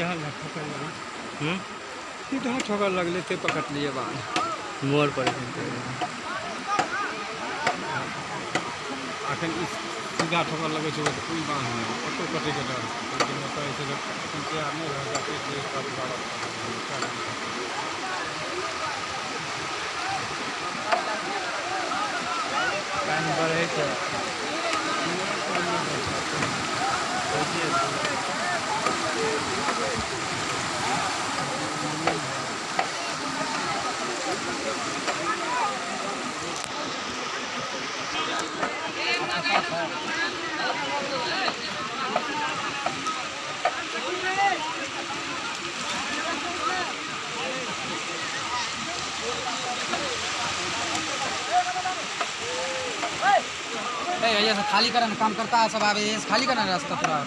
सीधा ठोकर लगलै। सीधा ठोकर लगलै से पकड़लियै बाँध। मोड़ पर अखन ई सीधा ठोकर लगै छै ओहि बाँधमे, ओतौ कटैके डर छै, लेकिन ओतऽ जे छै से एखन तैयार नहि भए सकै छै। पानि बढ़ै छै। ए, ये खाली करन काम करता है सब, आवे ये खाली करना रास्ता पूरा।